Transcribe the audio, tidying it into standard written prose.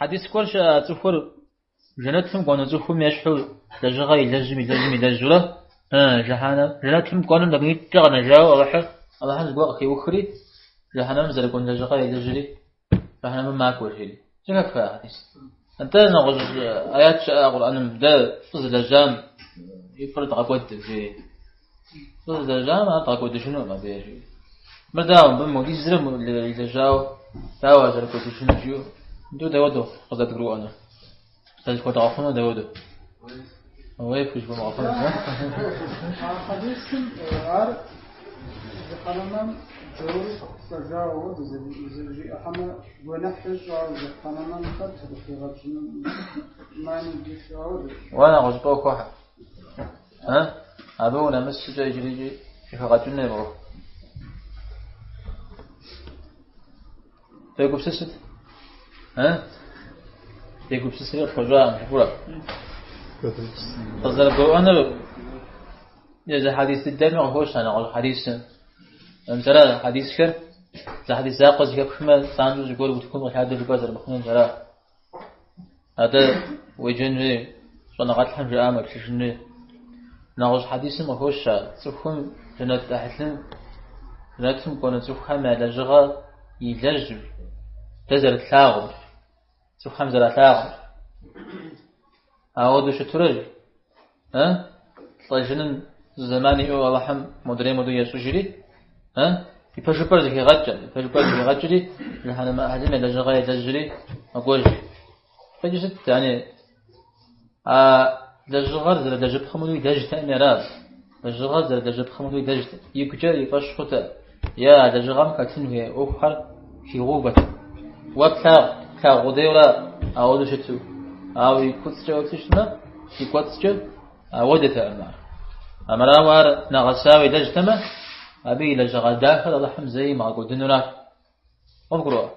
Хьэдис гуэр щыӏэ цӏыхур жэнэтым кӏуэну цӏыхум ещхьу лэжьыгъэ илэжьым илэжьым илэжьурэ, жэнэтым кӏуэным тӏэкӏунитӏкӏэ къэнэжауэ Алыхьыр, Алыхьым зыгуэр къыхиухри, жыхьэнэмым зэрыкӏуэн лэжьыгъэ илэжьри, жыхьэнэмым макӏуэ жери. Зэхэфха хьэдис? Нтӏэ нэгъуэщӏ аят щыӏэ Къурӏэным, дэ фӏы зылэжьам и фӏыр дгъэкӏуэдым, жери. Фӏы зылэжьам ар дгъэкӏуэдыжынукъым абы жери. Мыр дауэ, мыбы модизрэ илэжьауэ, дауэ ар зэрыкӏуэдыжынур жиӏэу, нтӏэ дауэдэу къызэдгурыӏуэнур? Зэзыхуэдгъэхъуну дауэдэу? Уей пхузыхуэмыгъэхъуну, зэ? А хьэдисым ар жыхьэнэмэм джаур лӏэжауэ хуэдэу зэрыжиӏэ хьэмэ гуэныхь ищӏауэ жыхьэнэмэм хэт къыхигъэкӏыну ӏиман дишауэ хуэдэу. Уэ нэгъуэщӏыпӏэ ухохьэ. Абы унэмыс щӏыкӏэ иджырикӏи зэхэгъэкӏын емыгъэху. Дегупсысыт. Дегупсысри къытхуэщӏакъым, жыпӏурэ. Къызэрыбгурыӏуэнур езы хьэдис дыдэми къыхощ а нэгъуэщӏ хьэдисым. Мис ара хьэдисхэр, зы хьэдис закъуэ зэхэпхмэ, занщӏэу зыгуэр утыкум къилъадэу жыпӏэ зэрымыхъунур мис ара. Атӏэ уеджэн хуей, щӏэныгъэлӏхэм жаӏам уеплъыжын хуей. Нэгъуэщӏ хьэдисым къыхощ а цӏыхум жэнэт ӏыхьлым, жэнэтым кӏуэну цӏыхухэм я лэжьыгъэ илэжьу, дэ зэрытлъагъум, цӏыхухэм зэралъагъум. Ауэдэу щытурэ, лӏэжыным зы зэман иӏэу Алыхьым модрейм хуэдэу ещӏыжри, и пэжыпӏэр зэхегъэкӏ, и пэжыпӏэр зэхегъэкӏри, жыхьэнэмэ ӏыхьлым я лэжьыгъэ елэжьри мэкӏуэж. Къикӏыр сыт, яни, а лэжьыгъэр зэрылэжьыпхъэм хуэдэу илэжьтэкъыми аращ. Лэжьыгъэр зэрылэжьыпхъэм хуэдэу илэжьт, игукӏэ и фӏэщ хъутэ, е а лэжьыгъэм хэтын хуей ӏуэхухэр хигъэувэт. Уэ плъагъу, плъагъу къудейуэра ауэдэу щыту, ауэ и куцӏкӏэ уеплъу щытмэ, и кӏуэцӏкӏэ ауэдэтэкъым ар. Амырауэ ар нэгъэсауэ илэжьтэмэ, абы и лэжьыгъэ дахэр Алыхьым зэи имыгъэкӏуэдынурат. Къывгурыӏуа?